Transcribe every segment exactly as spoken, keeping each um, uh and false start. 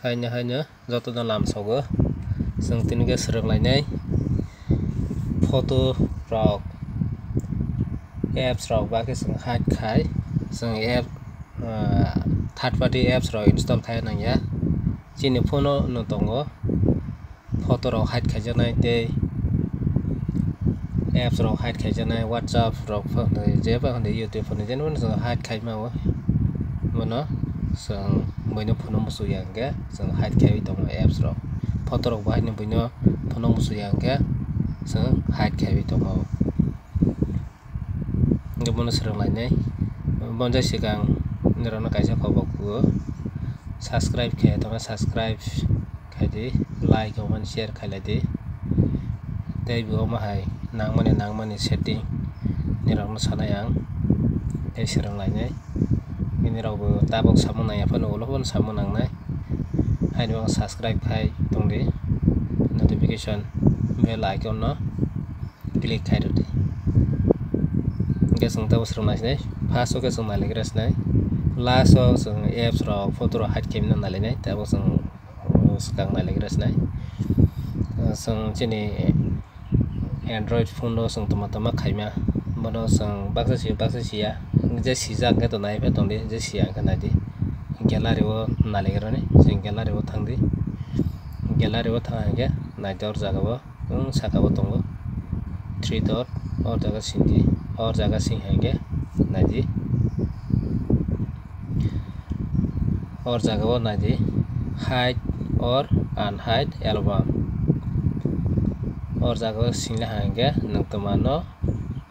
Haino haino jotono lamsogo. Chwng tini khe swrwnglainai photo rok, apps rok ba khe chwng hide khai. Chwng app, ah, third party apps rok install khai nangya. Chini phone o no tongo photo rok hide khaijaknai tei apps rok hide khaijaknai, WhatsApp rok phano je phano YouTube phano je phano chwng hide khai mano. Bono chwng buino phone o muchung ya hwnkhe chwng hide khaiwi tongo apps rok. Photo rok bo haino buino phone o muchung ya hwnkhe chwng hide khaiwi tongo. Hwnkhe bono swrwnglainai. Bono jai swkang norokno kaisa khobok kugo. Subscribe khe tongma subscribe khaidi, like comment share khailai di. Tei bo omo hai nangmani nangmani setting nirokno sanai ang tei swrwnglainai. Nini rokbo tabok samung nangya phano ulo phano samung nangnai. Haino ang subscribe khai tongdi, notification bell icon no click khai rwdi. Hwnkhe chwng tei bo swrwng naisinai. First o khe chwng nailagra sinai. Last o chwng apps rok, photo rok hide khaimano nailainai. Tei bo chwng, uh, swkang nailagra sinai. Uh, chwng chini Android phone o chwng tongma tongma khaima. Bono chwng baksa sio baksa siya. Je sijak hwnkhe to naiphai tongdi, je siya hwnkhe naidi. Gallery o nailagrani. Chwng gallery o thangdi. Gallery o thang hwnkhe naidi or jaga o. Ang saka o tongo three dot, or jaga sindi, or jaga sing hai khe naidi, or jaga o naidi, hide or unhide album, or jaga o singla hai khe nwng twma no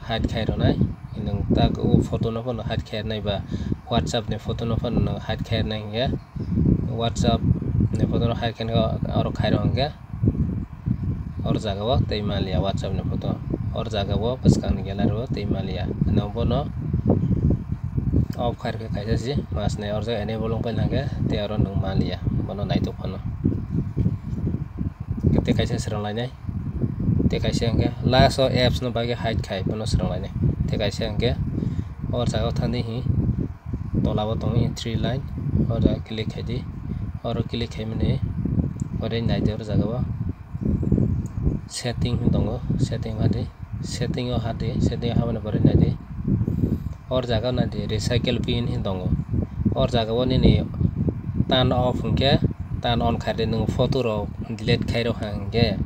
hide khai rwnai, nwng tak o photo no phano hide khai rwnai ba WhatsApp ni photo no phano nwng hide khai rwnai hwnkhe WhatsApp ni photo no hide khai oro khai rw hwnkhe. Or jaga o tei maliya WhatsApp ni photo. Or jaga o bwskang ni gallery o tei maliya. Ano bono off khai rwkhe kaisa si mas nai or jaga enable wng paina hwnkhe tei oro nwng maliya. Bono naitok phano. Tei kaisa swrwng lainai. Tei kaisa hwnkhe last o apps no bagwi hide khai bono swrwng lainai. Tei kaisa hwnkhe or jaga o thangdi hi tola o tongo hi three line. Or jaga click khai di. Oro click khai mani ore nai di or jaga o. Setting hwn tongo, setting hadi, setting o hadi, setting o habani pore naidi. Or jaga o naidi recycle bin hwn tongo. Or jaga o nini turn off hwnkhe turn on khai di, nwng photo rok delete khai rok hwnkhe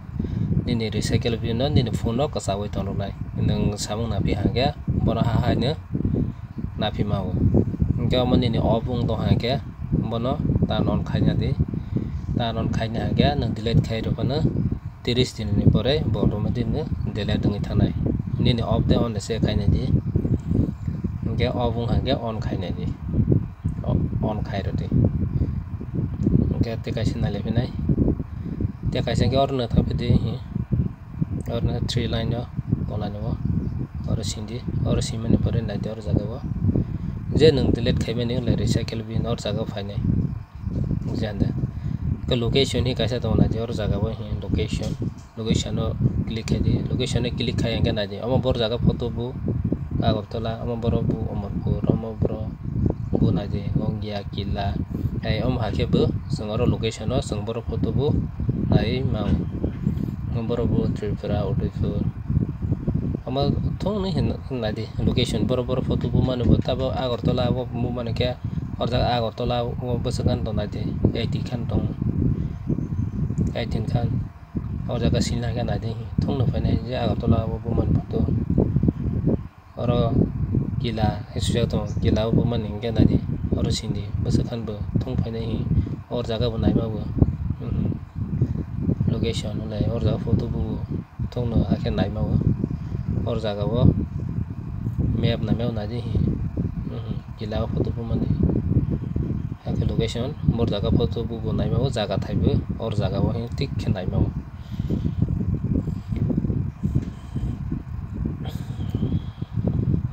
nini recycle bin no nini phone o kwchaui tongroknai. Nwng samung napi hwnkhe bono ha haino naphima o. Hwnkhe omo nini off wng tong hai khe bono turn on khaina di. Turn on khaina hai khe nwng delete khai rw phano tris din ni pore bo automatic no delete wngwi thanai. Nini off de on se khaina di. Hwnkhe off wng hai khe on khaina di. O-, on khai rw di. Hwnkhe tei kaisa nai lai phinai. Tei kaisa hwnkhe oro no thang phi di hi. Oro no three line o, tola ni o, oro sindi, oro simani pore naidi oro jaga o. Je nwng delete khaimani wngla recycle bin oro jaga o phainai. Bujia hande. Ke location hi kaisa tongo naidi oro jaga o hi location. Location o click khai di. Location o click khai hwnkhe naidi. Omo bor jaga photo bu Agartala, omo boro bu Amarpur, omo boro bu naidi Gongia, Killa. Hai omo hakhe bo chwng oro location o chwng boro photo bu nai mao. Omo boro bu Tripura, Udaipur. Omo thung ni hin naidi location boro boro photo bu mani bo tabo Agartala o bu mani khe or jaga Agartala o bwswk khan tong naidi eighty khan tong eighteen khan. O jaga sini naikhe naidi thung no phainai je Agartala o bu mani photo. Oro Killa hai swijak tongo, Killa o bumani hwnkhe naidi oro sindi bwswk khan bo thung phainai hi or jaga bo naima bo, location hwnlai or jaga photo bo thung no hakhe naima bo or jaga o map naima bo naidi hi Killa o photo bumani hakhe location bor jaga photo bo bo naima bo jaga thaibo or jaga o hi thik khe naima bo.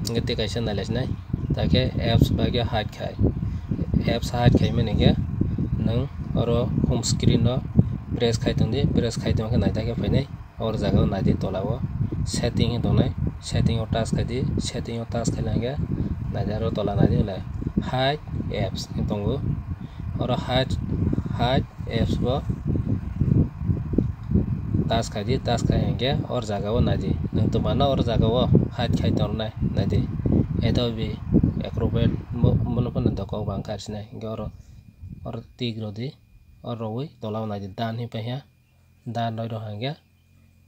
Hwnkhe tei kaisa nai lai sinai, takhe apps bai khe hide khai. Apps hide khai mani khe nwng oro home screen no press khai tongdi, press khai tongkhe naithok khe phainai. Or jaga o naidi tola o setting hwn tongnai, setting o touch khai di, setting o touch khai lai khe naidi aro tola naidi hwnlai hide apps hwn tongo. Oro hide Hide apps bo touch khai di, touch khai hwnkhe or jaga o nai di. Nwng twma no or jaga o hide khai tongnai nai di. Adobe Acrobat mo-, mono phano dokok bang kha sinai. Hwnkhe oro, oro tik rw di, oro rwi tola o nai di, done hinwi paikha. Done rw hwnkhe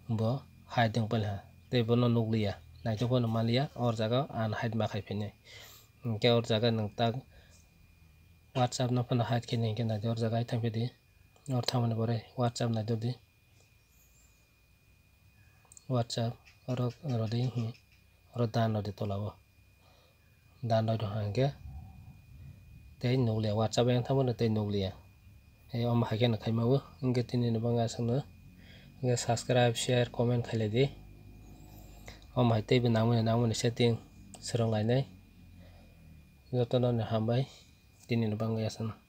bo hide wng paikha. Tei bono nukliya, naithok phano manliya, or jaga o unhide ma khai phinai. Hwnkhe or jaga nwng tak WhatsApp no phano hide khe nai hwnkhe nai di, or jaga hai thang phi di. Or thangmani pore WhatsApp nai di. WhatsApp oro rw di, hmm, oro done rw di tola o. Done rw hwnkhe tei nukliya, WhatsApp yang thangmani tei nukliya. Ei omo hai kheno khaima o, hwnkhe tini ni bangwi aswkno hwnkhe subscribe, share, comment khailai di. Omo hai teibo nangmani, nangmani setting swrwng lainai. Jotono no hambai, tini ni bangwi aswkno.